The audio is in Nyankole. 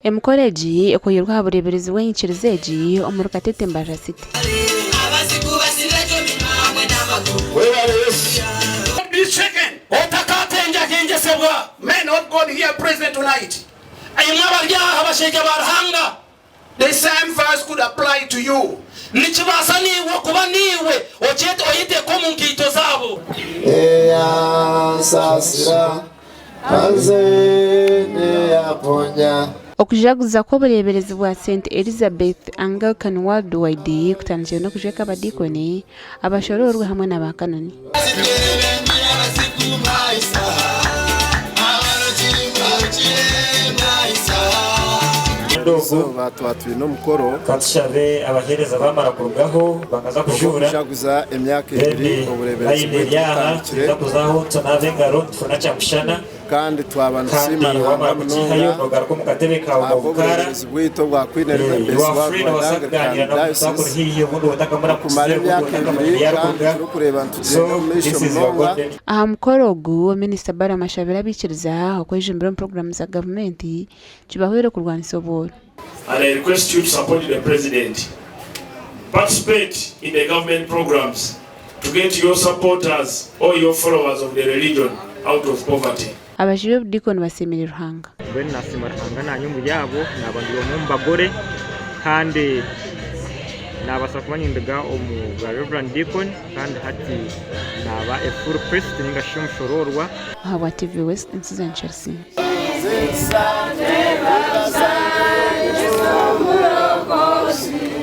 Emikoro egi ekoirwe aha bureeberezi bw'enyikiriza egi omuri Katete Mbarara City. Webale Yesu. Be shaken. Otakatengyathengyesebwa. Men of God here present tonight. Imwe abari aha bashaija ba Ruhanga. The same verse could apply to you. Nikibaasa naiwe kuba niiwe oyeteeka omu nkaito zaabo. Eyansaasira, haza neeyamponya. Okujaguza kw'obureeberezi bwa Saint Elizabeth Anglican Worldwide kutandikire n'okujweka abadiikoni, abashoroorwe hamwe na baakanoni. Erizooba twaba twine omukoro Katushabe abaheereza bamara kurugaho bakaza kujuura gw'okujaguza emyaka then ebiri obureeberezi layini bwaitu eri aha butandikire twija kuzaho tunaaba engaro nitufuna kyamushana. Kandi twaba Kandi nitusiima Ruhanga wamara kukihayo munonga nogaruka omu katebe kaawe obukaara. ahabw'obureeberezi bwaitu obwa Queen Eh, Elizabeth you are free Worldwide nobaasa Anglican kuganira n'omuntu akuri Diocese haihi obundi okumara otakamuramukize obundi emyaka otakamanya ebiri ahu kandi arikuruga. turikureeba nitugyenda So omu maisho this is your munonga. golden Aha mukoro ogu, Minisita Balaam ashabire abaikiriza okwejumbira omu puroguraamu za gavumenti kibahwere kurwanisa obworo. And I request you to support the president. Participate in the government programs to get your supporters or your followers of the religion out of poverty. Abajwaire obudiikoni basiimire Ruhanga. Mbwenu nasiima Ruhanga naanye omuri abo naaba ndi omwe omu bagore kandi nabaasa kuba ninduga omu bwa Rev. Deacon kandi hati naaba a full priest ninga shi omushoroorwa. Ahabwa TV West, Susan Chelsea.